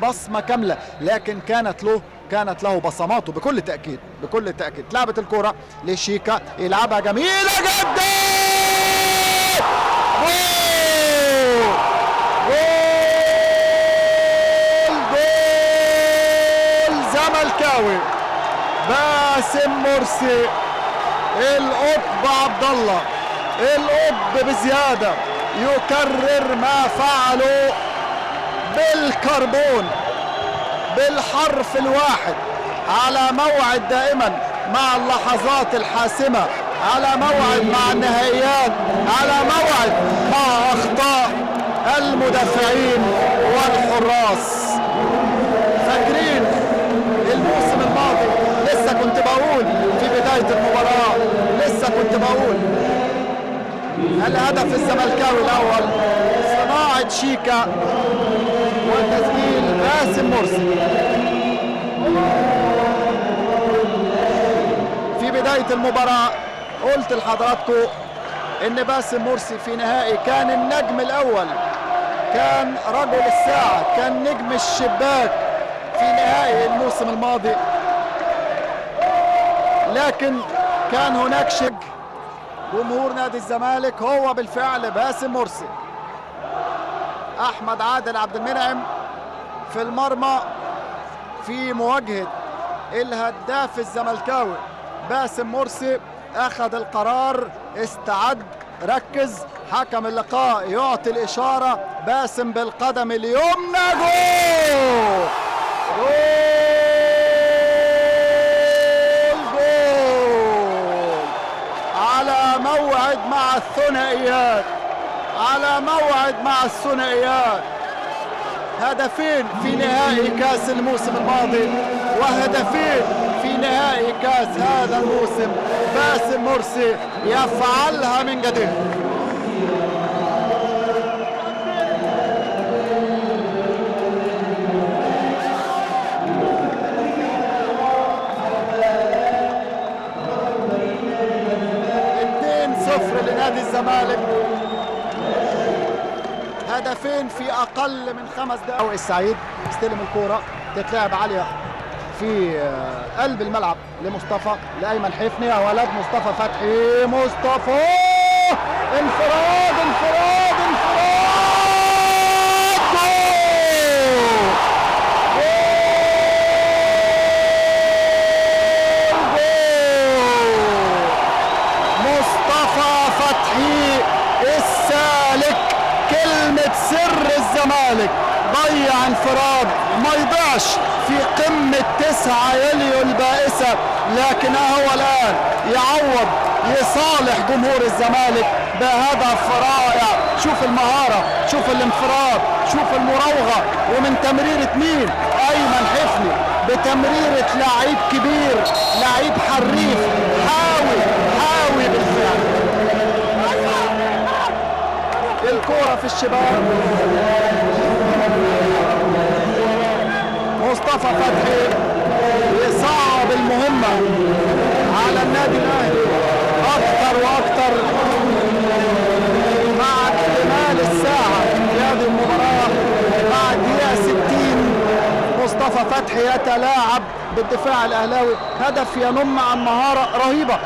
بصمة كاملة، لكن كانت له بصماته بكل تاكيد، بكل تاكيد. لعبت الكره لشيكا، يلعبها جميلة جدا، جول جول جول زملكاوي، باسم مرسي، القطب عبد الله، القطب بزيادة، يكرر ما فعله بالكربون بالحرف الواحد، على موعد دائما مع اللحظات الحاسمة، على موعد مع النهائيات، على موعد مع أخطاء المدافعين والحراس. فاكرين الموسم الماضي لسه كنت بقول في بداية المباراة، لسه كنت بقول الهدف الزملكاوي الأول صناعة شيكا وتسجيل باسم مرسي. في بداية المباراة قلت لحضراتكم إن باسم مرسي في نهائي كان النجم الأول، كان رجل الساعة، كان نجم الشباك في نهائي الموسم الماضي، لكن كان هناك شك. جمهور نادي الزمالك هو بالفعل باسم مرسي. أحمد عادل عبد المنعم في المرمى في مواجهة الهداف الزملكاوي باسم مرسي. أخذ القرار، استعد، ركز، حكم اللقاء يعطي الإشارة، باسم بالقدم اليمنى، جول جول جول، على موعد مع الثنائيات، على موعد مع الثنائيات. هدفين في نهائي كاس الموسم الماضي وهدفين في نهائي كاس هذا الموسم. باسم مرسي يفعلها من جديد. 2-0 لنادي الزمالك، هدفين في أقل من 5 دقائق. السعيد استلم الكورة، تتلعب عالية في قلب الملعب لمصطفى، لأيمن حفني، يا ولد مصطفى فتحي، مصطفى انفراد انفراد انفراد، جول جول، مصطفى فتحي السالك، كلمة سر الزمالك، ضيع انفراد ما يضيعش في قمة 9 يوليو البائسة، لكن هو الآن يعوض يصالح جمهور الزمالك بهدف رائع. شوف المهارة، شوف الانفراد، شوف المراوغة، ومن تمريرة مين؟ أيمن حفني، بتمريرة لعيب كبير، لعيب حريف، حاوي حاوي بالفعل. الكرة في الشباك، مصطفى فتحي يصعب المهمة على النادي الأهلي أكثر وأكثر مع اكتمال الساعة في هذه المباراة. مع الدقيقة 60 مصطفى فتحي يتلاعب بالدفاع الأهلاوي، هدف ينم عن مهارة رهيبة.